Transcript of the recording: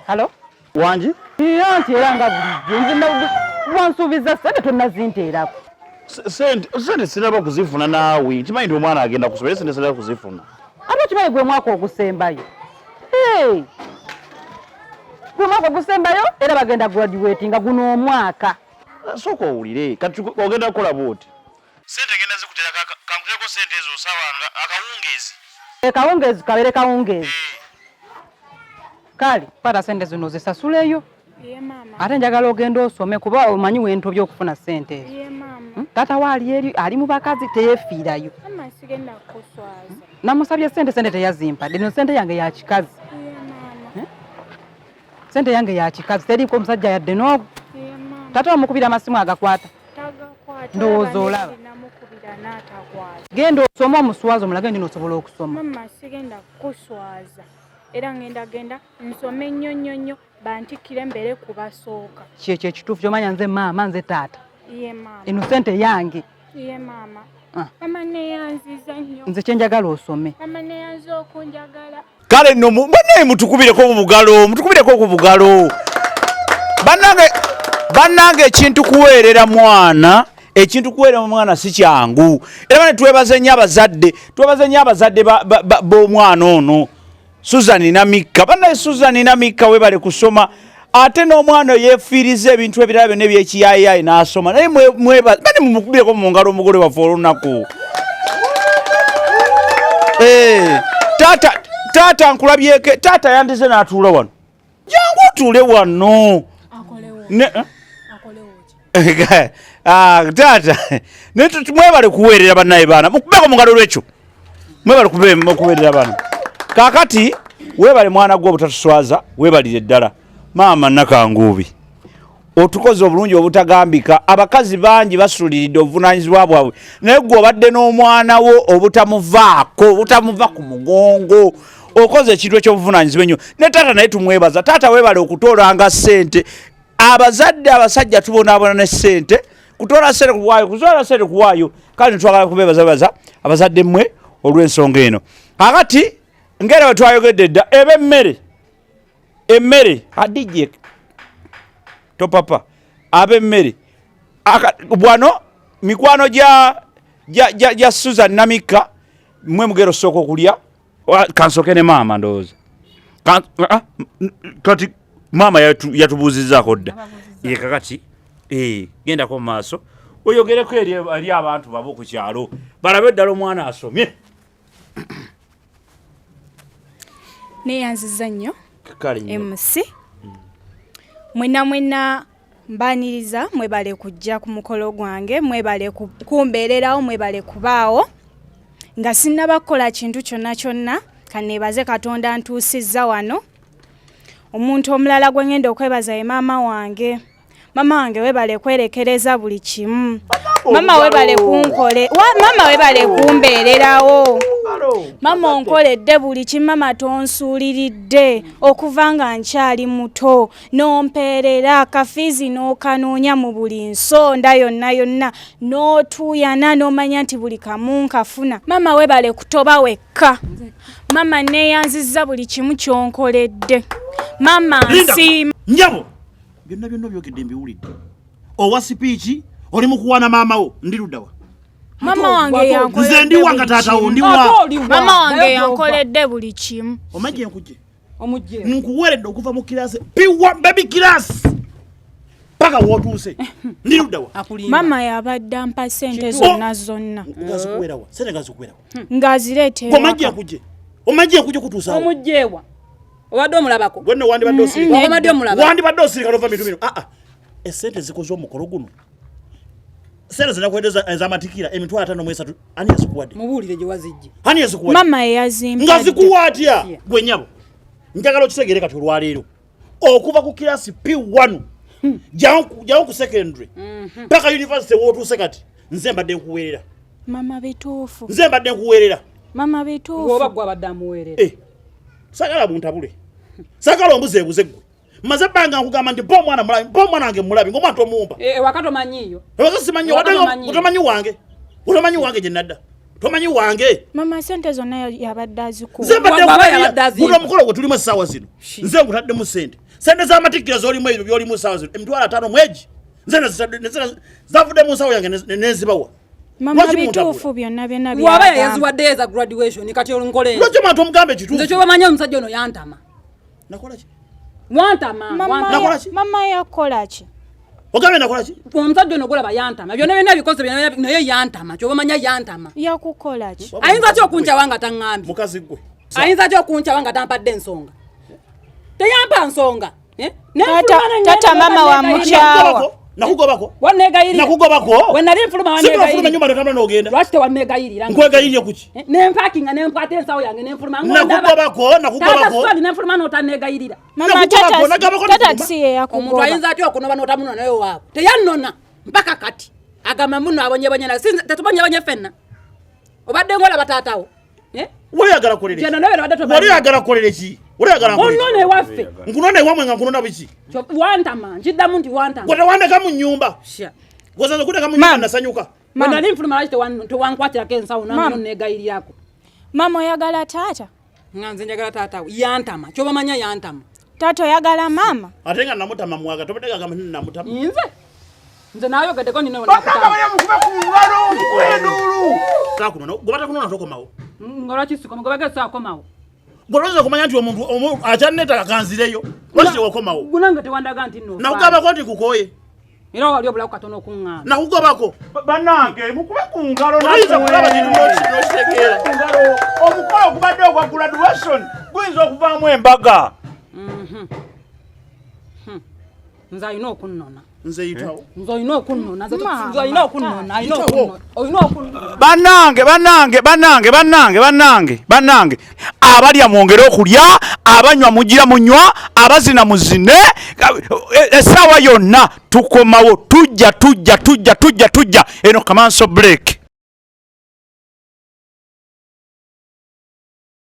Halo? Wangi? Anti era nga bulijjo nze wansuubiza ssente tonnazinteerako. Sente sente sinaba kuzifuna naawe. Nkimanyi nti omwana agenda kusoma era sente sinaba kuzifuna. Ate okimanyi gwe mwaka ogusembayo. Hey! Gwe mwaka ogusembayo era bagenda graduatinga guno omwaka. Sooka owulire kati ogenda kukola bw'oti. Sente ngenda zikutera kankutereko sente ezo sawa nga akawungeezi. Akawungeezi kabeere kawungeezi. Kale kwata sente zino ozisasuleyo. Ate njagala ogende osome kuba omanyi wentobye okufuna sente ezo. Taata wo ali eri ali mu bakazi teyefiirayo. Namusabye sente sente teyazimpadde eno sente yange ya kikazi. Sente yange ya kikazi teriiko omusajja yadde n'ogu. Taata omukubira amasimu agakwata. Ndowooza olaba. Genda osome omuswaza omulage nti osobola okusoma. Mama sigenda kukuswaza era ngenda genda nsome nnyo nnyo nnyo bantikkire mbeere ku basooka. Kyekyo ekituufu ky'omanya nze maama nze taata. Ye maama. Eno sente yange. Ye maama. Mama neyanziza nnyo. Nze kye njagala osome. Mama neyanza okunjagala. Kale nno banaye mutukubireko ku bugalo, mutukubireko ku bugalo. Bannange, bannange ekintu kuweerera mwana, ekintu kuweerera mwana si kyangu. Era bane twebaze nnyo abazadde, twebaze nnyo abazadde b'omwana ono Susan Namikka. Banaye Susan Namikka webale kusoma, ate n'omwana yeefiiriza ebintu ebirala byonna eby'ekiyaayayi n'asoma. Naye bane mumukubireko mu ngalo omugole waffe olunaku. Taata, taata nkulabyeko, taata yandize n'atuula wano. Jangu otuule wano. Taata, naye mwebale kuweerera bannaye baana. Mukubeko mu ngalo lwekyo. Mwebale kuweerera baana. Kaakati weebale mwana gwe obutatuswaza, weebalire ddala. Maama Nakanguubi, otukoze obulungi obutagambika. Abakazi bangi basuuliridde obuvunaanyizibwa bwabwe, naye gwe obadde n'omwana wo obutamuvaako, obutamuva ku mugongo. Okoze ekintu eky'obuvunaanyizibwa ennyo. Ne taata naye tumwebaza. Taata weebale okutoolanga ssente. Abazadde abasajja tubonaabona ne ssente, kutoola ssente kuwaayo, kutoola ssente kuwaayo. Kale twagala kubeebaza bebaza abazadde mmwe olw'ensonga eno. Kaakati ng'era bwe twayogedde dda, eba emmere, emmere adijje topapa, ab'emmere bwano mikwano gya Susan Namikka, mmwe mugenda osooka okulya. Kansooke ne maama ndowooza. Kati maama yatubuuzizzaako dda. Ye kakati, gendako mu maaso oyogereko eri abantu babo ku kyalo balabe ddala omwana asomye. Neeyanziza nnyo Kale nnyo. MC. Mwenna mwenna mbaniriza, mwebale kujja ku mukolo gwange, mwebale kumbeererawo, mwebale kubaawo. Nga sinnaba kukola kintu kyonna kyonna, kanneebaze Katonda ntuusizza wano. Omuntu omulala gwe ngenda okwebaza ye maama wange. Maama wange webale kwerekereza buli kimu. Maama webale kunkole, maama webale kumbeererawo. Maama onkoledde buli kimu, maama tonsuuliridde okuva nga nkyali muto, n'ompeerera kafiizi n'okanoonya mu buli nsonda yonna yonna, n'otuuyana n'omanya nti buli kamu nkafuna. Maama webale kutoba wekka. Maama neeyanzizza buli kimu ky'onkoledde. Maama nsiima. Nnyabo, byonna byonna obyogedde mbiwulidde. Owa sipiiki oli mu kuwaana maama wo, ndi ludda wa? Maama wange yankoledde Nze ndi wa buli nga taata wo, kimu. ndi wa? Ate oli wa? Maama wange Naye gy'ova. yankoledde buli kimu. Omanyi gye nkujje? Omujje. Nkuweredde okuva mu kiraasi P1 baby class paka w'otuuse. Ndi ludda wa? Akulimba. Maama yabadde ampa ssente Kituufu. zonna zonna. Ngazikuwera wa? Ssente ngazikuwera wa? Ng'azireeta Gwe omanyi gye ewaka. nkujje? Omanyi gye nkujje okutuusa awo? Omujje wa? Obadde omulabako? Gwe nno wandibadde osirika. Obadde omulabako? Wandibadde osirika n'ova bintu bino. Essente zikoze omukolo guno. Ssente zinakuwadde ez'amatikira emitwalo ataano mu esatu, ani yazikuwadde? Mubuulire gye wazijje. Ani yazikuwadde? Maama ye yazimpadde. Nga zikuwa atya? Gwe nnyabo, njagala okitegeere kati olwaleero. Okuva ku kiraasi P1, jangu ku secondary, paka university w'otuuse kati, nze mbadde nkuweerera. Maama bituufu. Nze mbadde nkuweerera. Maama bituufu. Ng'oba gwe abadde amuweerera. Saagala buntabule. Saagala ombuzeebuze ggwe. Mmaze ebbanga nkugamba nti mpa omwana mulabi, mpa omwana wange mulabi, ng'omwana tomuwumba. Ewaka tomanyiiyo. Ewaka simanyiyo, Ewaka wadde nga tomanyiiyo. otomanyi wange. Otomanyi wange gye nadda. Tomanyi wange. Mama sente zonna yabadde azikuwa. Nze mbadde nkuweerera. Guno omukolo gwe tulimu essaawa zino. Nze ngutaddemu sente. Sente z'amatikkira z'olimu ebyo by'olimu essaawa zino. 50,000 mwegi. Nze zavudde mu nsawo yange ne nzibawa. Mama Lwaki muntabula? bituufu byonna byonna Waba byagamba. yaziwaddeyo eza graduation, kati olunkola. Lwaki omuntu omugambe ekituufu? Nze kyobamanyi, omusajja ono yantama. Nakola ki? Wantama. Mama wantama. Nakola ki? Mama yakola ki? Ogambe nakola ki? Omusajja ono golaba yantama, byonna byonna bikoze byonna byonna, naye yantama, kyobamanya yantama. Yakukola ki? Ayinza ki okunkyawa nga taŋŋambye? Mukazi gwe. Ayinza ki okunkyawa nga tampadde ensonga? Teyampa nsonga. Eh? Tata mama wa mukyawa. Nakugobako? Wanneegayirira. Nakugobako? We nali nfuluma Singa ofuluma wanneegayirira. ennyumba notambula n'ogenda. Lwaki tewannegayirira? Nkwegayirire kuki? Eh, nempakinga nenkwata ensawo yange nenfuluma. Nakugobako, nakugobako. Tata nenfuluma notanneegayirira. Mama Nakugobako, tata nagabako tata nakuguma. si ye Omuntu yakugoba. ayinza atya okunoba n'otamunona naye waabwe? Teyannona mpaka kati agamba muno abonyebonye naye. Tetubonyebonye ffenna, obadde ng'olaba taatawo. Eh? Wali oyagala kukolera ki? Genda nawe nabadde tomanyi. Wali oyagala kukolera ki? Wali oyagala nkolere ki? Onnona ewaffe. Nkunona ewamwe nga nkunona biki? Wantama, nkiddamu nti wantama. Gwe tewandeka mu nnyumba. Sha. Gwe kundeka mu nnyumba Mama. nasanyuka. Bwe nali nfuluma lwaki tewankwatirako ensawo nange Mama. nonneegayirirako? Mama oyagala taata? Nga nze njagala taatawe? Yantama, kyobamanya yantama. Taata oyagala maama? Ate nga namutama mwaga tobadde gagamba nti namutama. Nze nayogeddeko nina. Bannange bali mukube ku ngalo, mukube enduulu. Takunona, gwe batakunona tokomawo. Nga lwaki sikoma? Gwe bagesa akomawo. Gwe olowooza okumanya nti omuntu akyanneta kanzireyo. Lwaki tewakomawo? Gunange tewandaga nti nno. Nakugambako nti kukooye. Era wali obulaku katono okuŋŋaana. Nakugobako. Bannange mukube ku ngalo. Oyinza kulaba kintu n'okitegeera. Ku ngalo. Omukolo ogubadde ogwa graduation guyinza okuvaamu embaga. Nze alina okunnona. Nze yitawo. Nze olina okunnona, Maama, nze olina okunnona, alina Yitawo. okunnona, olina okunnona. Bannange, bannange, bannange, bannange, bannange, bannange, abalya mwongere okulya, abanywa mugira munywa, abazina muzine. Essaawa yonna tukomawo, tujja tujja tujja tujja tujja. Eno commercial break.